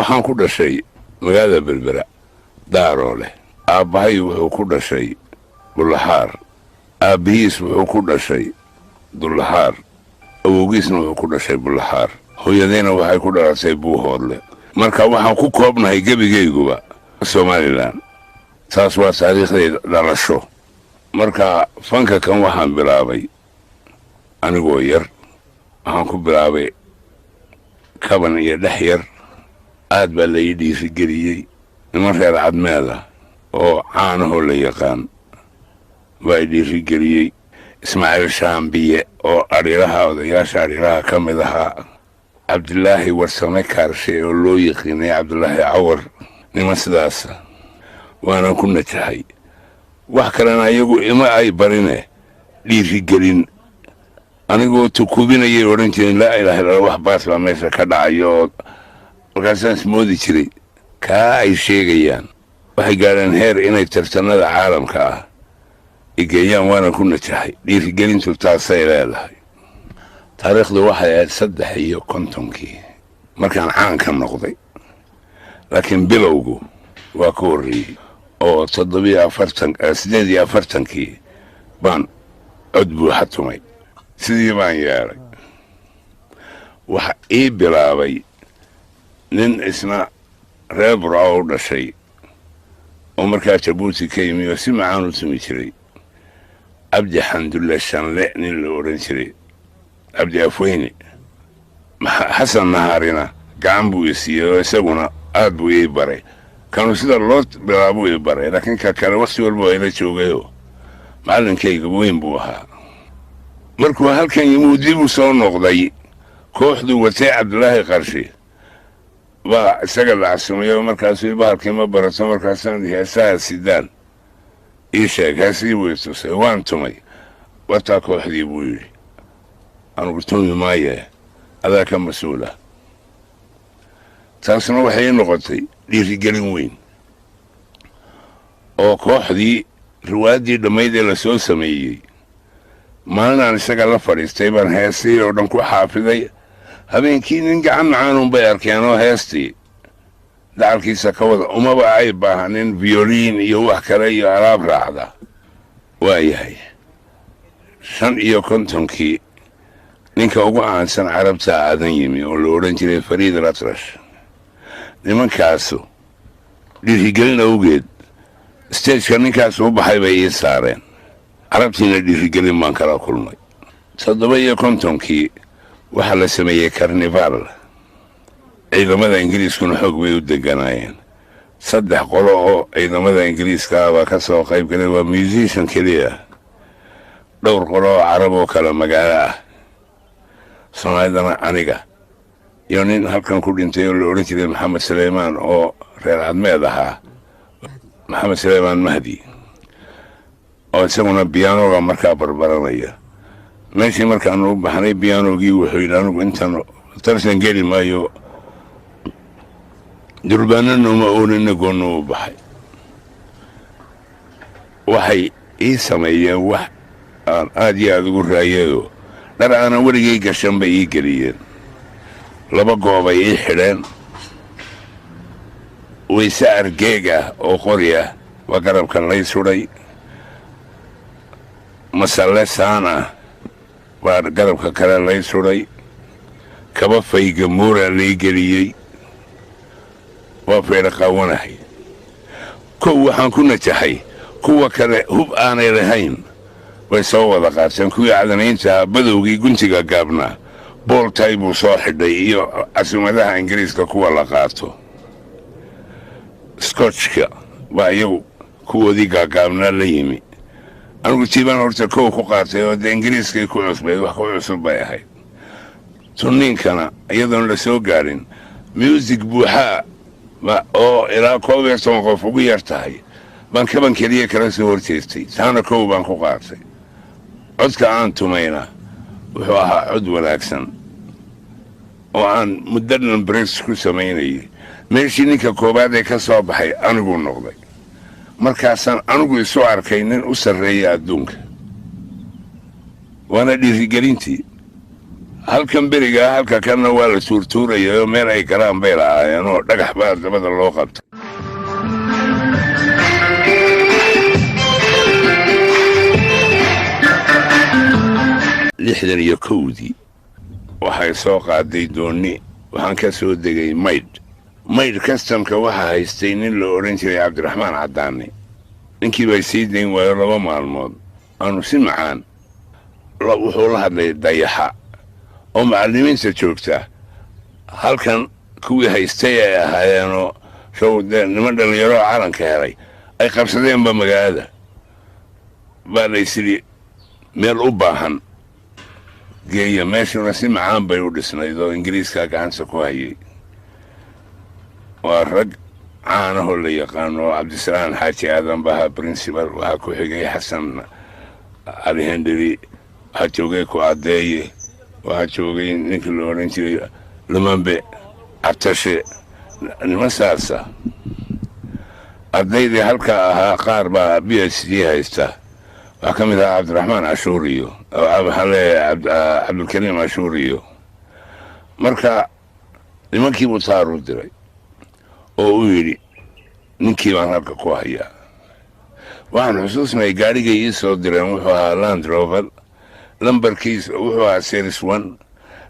Waxaan ku dhashay magaalada Berbera, Daaroo leh. Aabbahay wuxuu ku dhashay Bullaxaar, aabbihiis wuxuu ku dhashay Dullaxaar, awowgiisna wuxuu ku dhashay Bullaxaar, hooyadayna waxay ku dhalatay Buuhoodle. Marka waxaan ku koobnahay gebigayguba Somalilan. Taas waa taariikhdayda dhalasho. Marka fanka kan waxaan bilaabay anigoo yar. Waxaan ku bilaabay kaban iyo dhex yar. Aad baa la ii dhiirigeliyey. Niman reer Cadmeeda oo caanahoo la yaqaan baa i dhiirigeliyey, Ismaaciil Shaambiye oo adhiraha, odayaasha adhiraha ka mid ahaa, Cabdilaahi Warsame Kaarshe oo loo yiqiinay Cabdilaahi Cawar, niman sidaasa. Waanan ku najaxay. Wax kalena iyagu ima ay barine, dhiirigelin. Anigoo tukubinayay odhan jireen, "Laa ilaha illa, wax baas baa meesha ka dhacayo." Oo markaasaan ismoodi jiray kaa ay sheegayaan. Waxay gaadheen heer inay tartanada caalamka ah igeeyaan, waana ku najaxay. Dhiirigelintu taasay leedahay. Taariikhdu waxay ahayd 53-kii markaan caan ka noqday, laakiin bilowgu waa ka horreeyey oo 47, 48-kii baan cod buuxa tumay. Sidii baan yeelay. Waxa ii bilaabay nin isna reer Burco u dhashay oo markaa Jabuuti ka yimi oo si macaan u tumi jiray, Cabdi Xamdulle Shanle nin la odhan jiray, Cabdi Afweyne. Xasan Nahaarina gacan buu i siiyey oo isaguna aad buu ii baray. Kanu sida loo bilaabuu ii baray, laakiin ka kale wakhti walba waa ila joogayoo macallinkayga weyn buu ahaa. Markuu halkan yimuu dib u soo noqday, kooxduu watay Cabdulaahi Qarshi baa isaga la casumayo. Markaasuu, "Bahalkii ma barato?" Markaasaan, "Heesaha sidaan ii sheeg." Heesihii buu i tusay, waan tumay. "Wataa kooxdii," buu yidhi, "anugu tumi maaye, adaa ka mas-uula." Taasna waxay ii noqotay dhiirigelin weyn oo kooxdii riwaayaddii dhammayd ee la soo sameeyey, maalinaan isaga la fadhiistay baan heesihii oo dhan ku xaafiday. Habeenkii nin gacan macaanun bay arkeen oo heestii dacalkiisa ka wada, umaba ay baahanin violin iyo wax kale iyo alaab raacda. Waayahay, 55-kii ninka ugu caansan Carabta aadan yimi oo la odhan jiray Fariid Latrash. Nimankaasu dhiirigelin awgeed stageka ninkaas u baxay bay ii saareen. Carabtiina dhiirigelin baan kala kulmay. 57-kii waxaa la sameeyey carnival. Ciidamada Ingiriiskuna xoog bay u deganaayeen. Saddex qolo oo ciidamada Ingiriiska ah baa ka soo qayb galay, waa musician keliya, dhowr qolo oo Carab oo kale magaalo ah, Soomaalidana aniga iyo nin halkan ku dhintay oo la odhan jiray Maxamed Saleymaan oo reer Cadmeed ahaa, Maxamed Saleymaan Mahdi, oo isaguna biyaanoga markaa barbaranaya. Meeshii markaanu u baxnay biyaanogii, wuxuu yidhi, "Anigu intan tartan geli maayo, durbaano nooma oonina." Goonna u baxay. Waxay ii sameeyeen wax aan aad iyo aada ugu raayayoo dhar aanan weligay gashan bay ii geliyeen, laba goobay ii xidheen, wayse argeeg ah oo qori ah waa garabka lay sudhay, masalle saan ah baa garabka kale lay sudhay, kaba faygamuura lay geliyey. Waa feedha qaawanahay. Kow waxaan ku najaxay. Kuwa kale hub aanay lahayn bay soo wada qaateen. Kuwii Cadanayntaha badowgii guntiga gaabnaa booltay buu soo xidhay iyo casuumadaha Ingiriiska kuwa la qaato. Scotchka baa iyagu kuwoodii gaagaabnaa la yimi. Anigu tiibaan horta kow ku qaatay oo dee Ingiriiskay ku cusbayd, wax ku cusub bay ahayd. Tunniinkana iyadoon la soo gaadhin muusig buuxaa oo ilaa 11 qof ugu yar tahay baan kaban keliya kala soo horjeestay. Taana kow baan ku qaatay. Codka aan tumayna wuxuu ahaa cod wanaagsan oo aan muddo dhan bres ku samaynayay. Meeshii ninka koowaad ee ka soo baxay aniguu noqday. Markaasaan anigu isu arkay nin u sarreeya adduunka, waana dhiirigelintii. Halkan berigaa halka kanna waa la tuurtuurayayoo meel ay galaan bay lahaayeen oo dhagax baa dabada loo qabtay. 61-dii waxay soo qaaday doonni. Waxaan ka soo degay Maydh. Maydh kastamka waxaa haystay nin la odhan jiray Cabdiraxmaan Caddaane. Ninkii bay sii dayn waayo 2 maalmood aanu si macaan wuxuu la hadlay Dayaxa oo macallimiinta joogta halkan kuwii haystay ay ahaayeenoo show dee niman dhallinyaroo calanka helay ay qabsadeenba magaalada baa laysidhi meel u baahan geeya. Meeshuna si macaan bay u dhisnayd oo Ingiriiskaa gacanta ku hayay. Waa rag caanahoo la yaqaano. Cabdisalaan Xaaji Aadan baha principal, waxaa ku xigay Xasan Cali Hendheri, waxaa joogay ku Caddeeye, waxaa joogay ninkii la odhan jiray Lumambe Cabtashe, niman saasa. Ardaydii halkaa ahaa qaar baa PhD haysta. Waxaa ka mid ahaa Cabdiraxmaan Cashuuriyo, waxaa leeyahay Cabdulkariim Cashuuriyo. Marka nimankii buu taar u diray oo uu yidhi ninkii baan halka ku hayaa. Waxaan xusuusnay gaadhigay ii soo direen wuxuu ahaa Land Rover, lambarkiisa wuxuu ahaa series 1,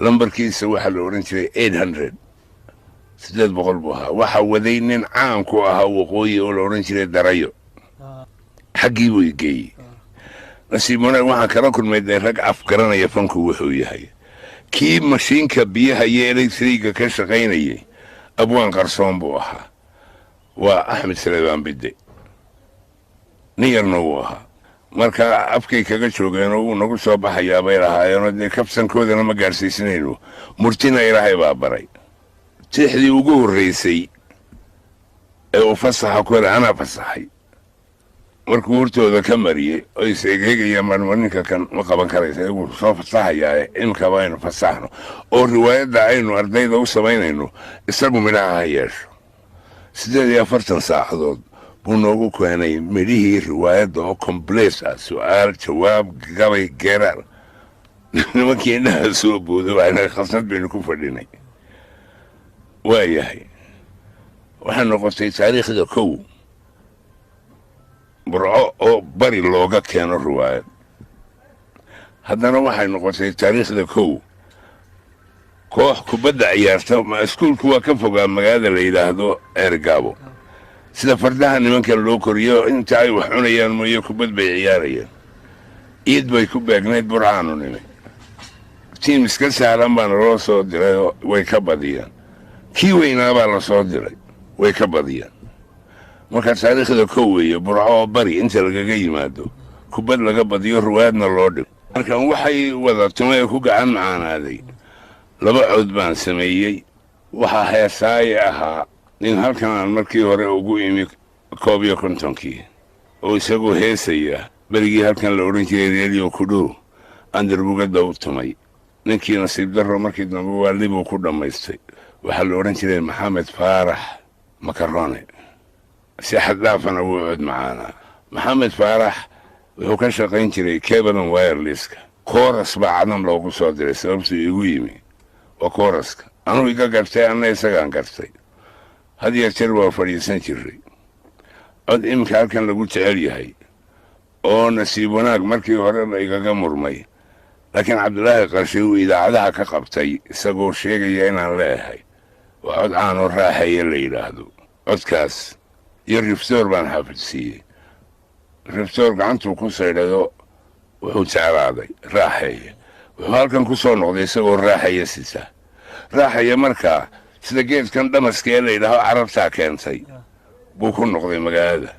lambarkiisa waxaa la odhan jiray 800, 800 buu ahaa. Waxaa waday nin caan ku ahaa waqooyi oo la odhan jiray Darayo. Xaggii buu igeeyey. Nasiib wanaag waxaan kala kulmay dee rag af garanaya fanku wuxuu yahay. Kii mashiinka biyaha iyo electriga ka shaqaynayay abwaan qarsoon buu ahaa, waa Axmed Saleebaan Bidde, nin yarna wuu ahaa. Marka afkay kaga joogeenoo wuu nagu soo baxayaa bay lahaayeenoo dee kabsankoodana ma gaadhsiisnayno. Murtina Ilaahay baa baray. Tixdii ugu horraysay ee uu fasaxa ku helay anaa fasaxay. Markuu hortooda ka mariyey oo is egeegayaan marma ninka kan ma qaban karaysa, wuu soo fasaxayaa imikaba aynu fasaxno oo riwaayadda aynu ardayda u samaynayno isagu midhaha ha yeesho. 48 saacadood buu noogu keenay midhihii riwaayadda oo complex ah, su-aal jawaab gabay geeraar. Nimankii indhaha soo booday waxayna khasnad baynu ku fadhinay. Waayahay, waxay noqotay taariikhda kow Burco oo bari looga keeno riwaayad. Haddana waxay noqotay taariikhda kow koox kubadda ciyaarta. Iskuulku waa ka fogaa magaalada la yidhaahdo Eergaabo. Sida fardaha nimankan loo koriyo inta ay wax cunayaan mooye kubad bay ciyaarayaan. Iid bay ku beegnayd Burcaanu nimi. Tiim iska sahlan baana loo soo dirayoo way ka badiyaan. Kii weynaabaa la soo diray, way ka badiyaan. Marka taariikhda kow weeye Burco oo bari inta lagaga yimaado kubad laga badiyo riwaayadna loo dhigo. Markan waxay wada tumay ku gacan macaanaaday 2 cod baan sameeyey. Waxaa heesaaye ahaa nin halkan aan markii hore ugu imi 51-kii oo isagoo heesaya berigii halkan la odhan jiray reeriyo kudhow andarbugadda u tumay. Ninkii nasiib darro markii dambe waa libuu ku dhammaystay. Waxaa la odhan jiray Maxamed Faarax Makarone. Si xad dhaafana wuu cod macaanaa. Maxamed Faarax wuxuu ka shaqayn jiray Cablean Wirelesska. Kooras baa Cadam loogu soo diray. Sababtuu igu yimi waa kooraska. Anuu iga gartay, anna isagaan gartay. Had iyo jeer waa fadhiisan jiray. Cod iminka halkan lagu jecel yahay oo nasiib wanaag markii hore la igaga murmay, laakiin Cabdilaahi Qarshe uu idaacadaha ka qabtay isagoo sheegaya inaan leeyahay, waa cod caanoo Raaxeeye la yidhaahdo. Codkaas iyo riftoor baan xaafidsiiyey. Riftoor gacantuu ku saydhayo wuxuu jeclaaday Raaxeeye. Wuxuu halkan ku soo noqday isagoo Raaxeeye sita. Raaxeeye markaa sida geedkan dhamaska ee la yidhaaho carabtaa keentay buu ku noqday magaalada.